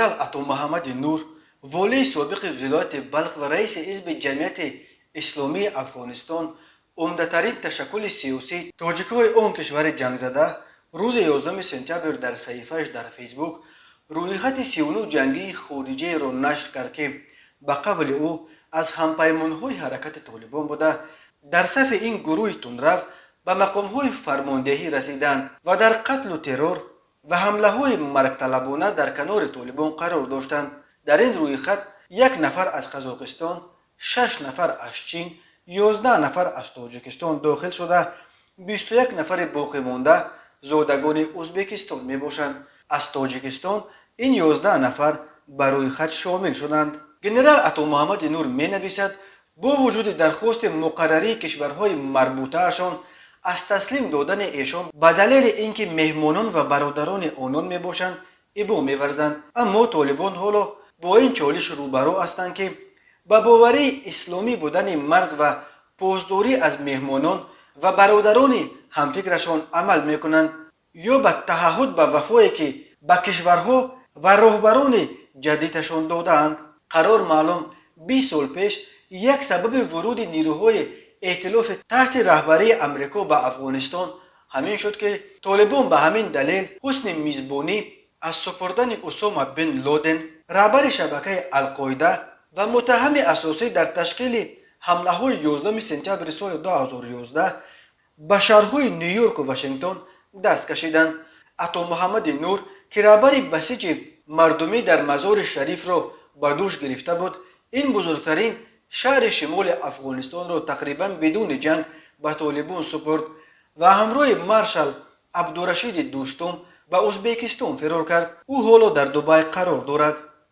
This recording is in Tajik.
Генерал Атомуҳаммади Нур, волии собиқи вилояти Балх ва раиси ҳизби Ҷамъияти Исломии Афғонистон, умдатарин ташаккули сиёсии тоҷикҳои он кишвари ҷангзада, рӯзи 11 сентябр дар саҳифааш дар Фейсбук рӯйхати 39 ҷангии хориҷиеро нашр кард, ки ба қавли ӯ аз ҳампаймонҳои ҳаракати Толибон буда, дар сафи ин гурӯҳи тундрав ба мақомҳои фармондеҳӣ расиданд ва дар қатлу террор ва ҳамлаҳои маргталабона дар канори Толибон қарор доштанд. Дар ин рӯйхат як нафар аз Қазоқистон, шаш нафар аз Чин, 11 нафар аз Тоҷикистон дохил шуда, 21 нафари боқимонда зодагони Ӯзбекистон мебошанд. Аз Тоҷикистон ин 11 нафар ба рӯйхат шомил шуданд. Генерал Атомуҳаммади Нур менависад, бо вуҷуди дархости муқаррарии кишварҳои марбутаашон аз таслим додани эшон ба далели ин ки меҳмонон ва бародарони онон мебошанд, ибо меварзанд, аммо толибон ҳоло бо ин чолиш рӯбарӯ ҳастанд, ки ба боварии исломӣ будани марз ва посдорӣ аз меҳмонон ва бародарони ҳамфикрашон амал мекунанд ё ба таҳаҳҳуд ба вафое, ки ба кишварҳо ва роҳбарони ҷадидашон додаанд. Қарор маълум, 20 сол пеш як сабаби вуруди нирӯҳои эътилофи таҳти раҳбарии Амрико ба Афғонистон ҳамин шуд, ки толибон ба ҳамин далел ҳусни мизбонӣ аз супурдани Усома бин Лоден, раҳбари шабакаи Алқоида ва муттаҳами асосӣ дар ташкили ҳамлаҳои 11 сентябри соли 2011 ба шаҳрҳои Ню-Йорку Вашингтон, даст кашиданд. Атомуҳаммади Нур, ки раҳбари Басиҷи мардумӣ дар Мазори Шарифро ба дӯш гирифта буд, ин бузургтарин шаҳри шимоли Афғонистонро тақрибан бидуни ҷанг ба толибон супурд ва ҳамроҳи маршал Абдурашиди Дӯстум ба Ӯзбекистон фирор кард. Ӯ ҳоло дар Дубай қарор дорад.